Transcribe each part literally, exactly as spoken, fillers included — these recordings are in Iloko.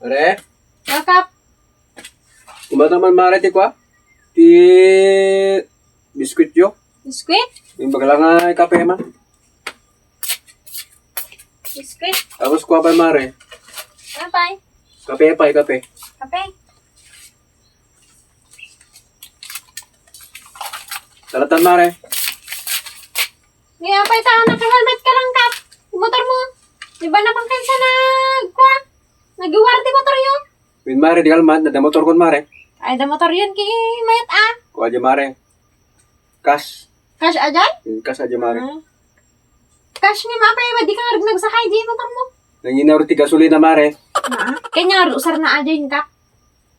Mare? Kap. Kumana man, mare, ti kua? Ti biskuityo? Biskuit? Imbag lang nga kape man. Biskuit? Tapos kua pay, mare. Ano pay? Kape pay, kape. Kape? Salatan, mare. Kaya pay ta, naka-helmet ka lang, Kap. Ti motor mo. Di ba na pang kansa nag-, kua? Nagiwar ti motor yun. Wen, mare, di kalman, adda motor kon, mare. Ay, adda motor yun, ki mayat, ah. Kua di, mare. Cash. Cash ajay? Hmm, cash ajay, mare. Ah. Cash nga mapay, di ka nga nagsakay di motor mo. Nangina ti gasolina, mare. Ah, kanya usar na ajay, Kap.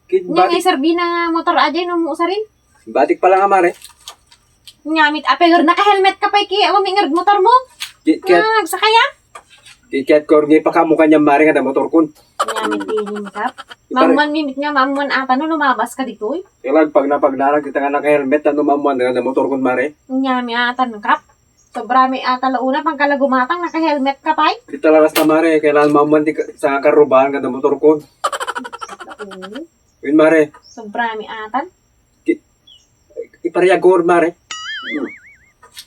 Kit Nya bat-, nga isarbi na nga motor ajay no mo usarin. Batik pala nga, mare. Nya mit apay ngar naka-helmet ka pay ki awa mi ngar motor mo. Kit kat, Nga nagsakay a. Kit kat kor nga ipakamo kanya, mare, nga adda motor kon. Nya mit inin, Kap. Ipare- Mamuan mi mit nga mamuan ata no lumabas ka ditoy. Kailan pag napagdarag kita nga naka-helmet, ano, mamuan nga adda motor kon, mare? Nya mi atan, Kap. Sobra mi ata la una, pangkalagumatang, naka-helmet ka pay. Kita laras na, mare, kailangan maman ti ka-, sa karubahan nga adda motor kon. Oo. Wen, mare. Sobra mi atan. Ki-, ipariyag ko, mare.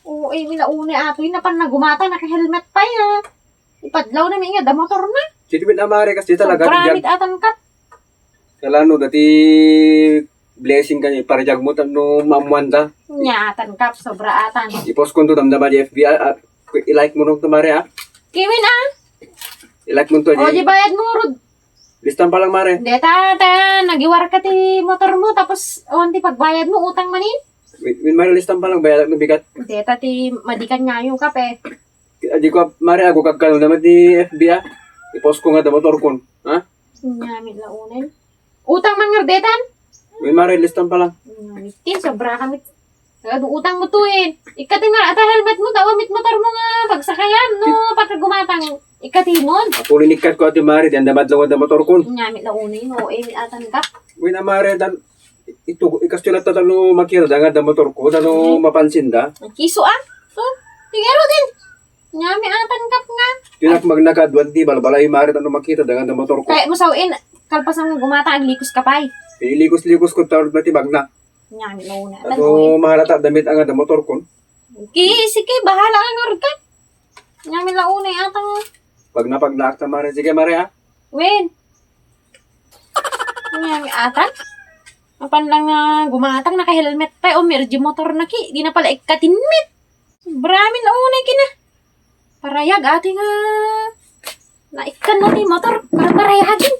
Oo, eh, mi la una atoy, napan nagumatang, naka-helmet pay, ah. Ipadlaw na mi nga adda motor na. Sino mi na, mare, kasi talaga, Sobra tigyan. Mi atan, Kap. Kala no, dati blessing kanya, iparjag mo tan no maamuan da. Nya, atan, Kap, sobra atan. I-post ko to, damdama di F B, ah, ah, i-like mo no to, mare, ah. Kiwin, ah. I-like mo to, O, di. Di bayad mo, Rod. Listan pa lang, mare. Deta, ta, nagiwar ka ti motor mo, tapos, on ti pagbayad mo, utang manin. Wait, wait, mare, listan pa lang, bayad no bigat. Deta, ti madikan ngayo, Kap, eh. Adi ko, mare, ago kagkano naman ti F B, ah. I-post ko nga adda motor kon, ha? Nya, mi la unen. Utang man ngardetan? May mare, listan pa lang. Nya, mi ti, sobra kami. Adu utang mo to eh. Ikkatin nga, ata helmet mo, dawa mit motor mo nga, pagsakayan, no, It- pagkagumatang, ikkatimon. Apuli ni kat ko, ati mare, di anda madlaw adda motor kon. Nya, mi la unen, o, eh, mi atan ka. Uy na mare, dan, ito, ikastulat ta no makita da nga adda motor ko, dano Hmm. mapansin da. Ang kiso, ah. So, tigero din. Nya, mi atan, Kap, nga. Tinak magnakad, wan ti balbalay, mare, ano makita, dangan da motor ko. Kaya mo sawen, kalpasan nga gumata, aglikos ka pay. Ilikos-likos ko, tarod na ti bagna. Nya, mi nauna. Ano, mahalata, damit, anga da motor ko. Ki, sige, bahala ka nga, Rod, ka. Nya, mi launay, atang. Pag napagnaak ta, mare. Sige, mare, ah. Wen. Nya, mi atan. Apan lang nga gumatang, naka-helmet pay, o, merdi motor na ki. Di na pala ikkatinmit. Bramin, unay kina. Parayag, ati nga. Naikkan mo ti motor. Para parayagin.